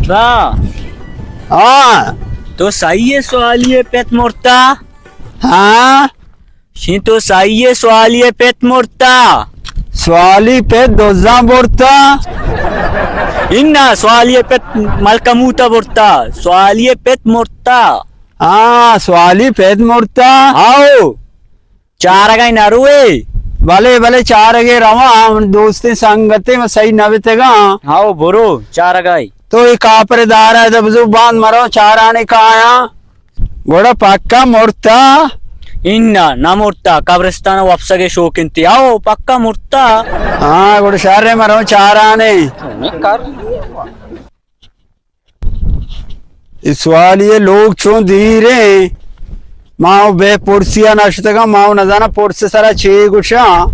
ہاں۔ ہاں۔ تو سہی ئے سوالی ءِ پت مرتا؟ ہاں۔ شین تو سہی ئے سوالی ءِ پت مرتا؟ سوالی پت دزاں برتا؟ انا، سوالی ءِ پت ملکموت ءَ برتا۔ سوالی ءِ پت مرتا۔ ہاں، سوالی پت مرتا؟ ہاؤ۔ چارگ ءَ نہ روئے؟ بلے، بلے، چارگ ءَ رواں، من دوستیں سنگتے، من سہی نہ بیتگاں۔ ہاؤ، برو، چارگ ءَ۔ تو اے کاپر دار ءَ دپ زبان مرو، چارانے کایاں۔ گڑا پکا مرتا؟ انا، نہ مرتا، قبرستان ءَ وپسگ ءِ شوق انت۔ ہاؤ، پکا مرتا۔ ہاں، گڑا شر ءَ مرو چارانے۔ اے سوالی ءِ لوگ چون دیریں۔ ما بے پرسی ءَ نشتگاں، ما نزاناں پرس ءِ سرا چے گوشاں۔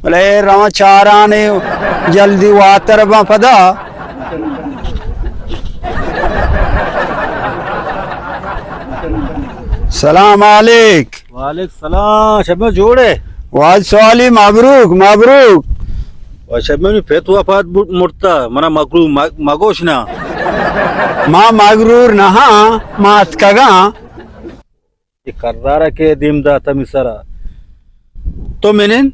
بلے رواں چارانے، جلدی واتر باں پدا۔ سلام علیک۔ وعلیکم سلام، شپ مئے جوڑ ئے؟ واجہ سوالی مبروک، مبروک۔ واجہ شپ مئے پت وفات بو-، مرتا، منا مغرور م-، مگوش نا۔ ما مغرور نہ ہاں، ما اتکگاں۔ اے کرارا کہ دیم داتا می سرا۔ تو منن؟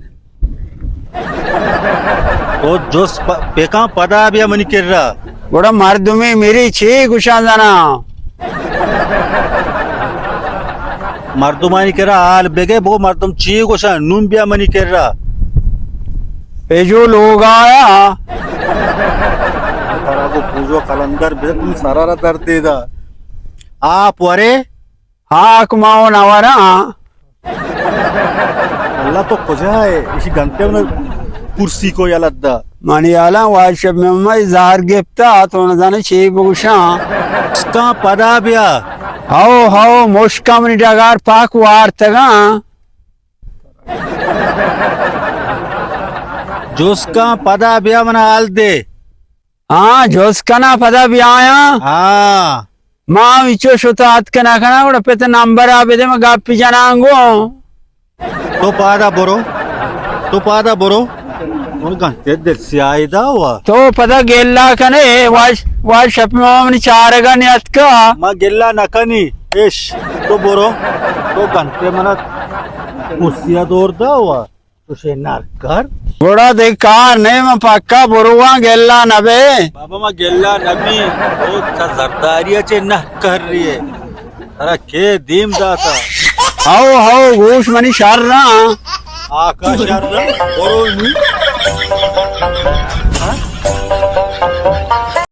تو جس پ-، پکان پدا بیا منی کرا۔ گڑا مردمے میری چی گوشان زنا؟ مردمانی کرا حال بگے، بگو مردم چی گوشان، نون بیا منی کرا۔ پجو لوگ آیا۔ ترا گو پوجو قلندر بے، تم سرا را درد دے دا۔ آپ ورے؟ ہاک ما و نوراں۔ اللہ تو کجا ئے؟ ایشی گنتے من کرسی کو یلت دا۔ منی حالاں واجہ شپ مئے زہر گپتا، تو نزانے چی بگوشاں۔ مشکاں پدا بیا۔ ہو، ہو، مشکاں منی ڈگار پاک وارتگاں۔ جسکاں پدا بیا منا حال دے۔ ہاں، جست کناں پدا بیایاں۔ ہاں۔ ما ہم اچو شتا اتک نہ کناں، گڑا پت نمبر ءَ بدے، من گپی جناں گوں۔ تو پادا برو، تو پادا برو۔ من گنتے دل سیاہی دا ہوا۔ تو پدا گلہ کنے، واش، واش شپ ما منی چارگا نیاتکا۔ ما گلہ نہ کنی، اش، تو برو۔ تو گنتے منا کرسیا دور دا ہوا۔ تو شے نرکر۔ گڑا دے کار نہیں، من پکا برواں، گلہ نہ بے۔ بابا، ما گلہ نہ بی، تو چا زرداری چے نرکر رہی ہے۔ ترا کے دیم داتا؟ ہو، ہو، گوش منی شر نہ۔ آقا شر نہ، برو نی۔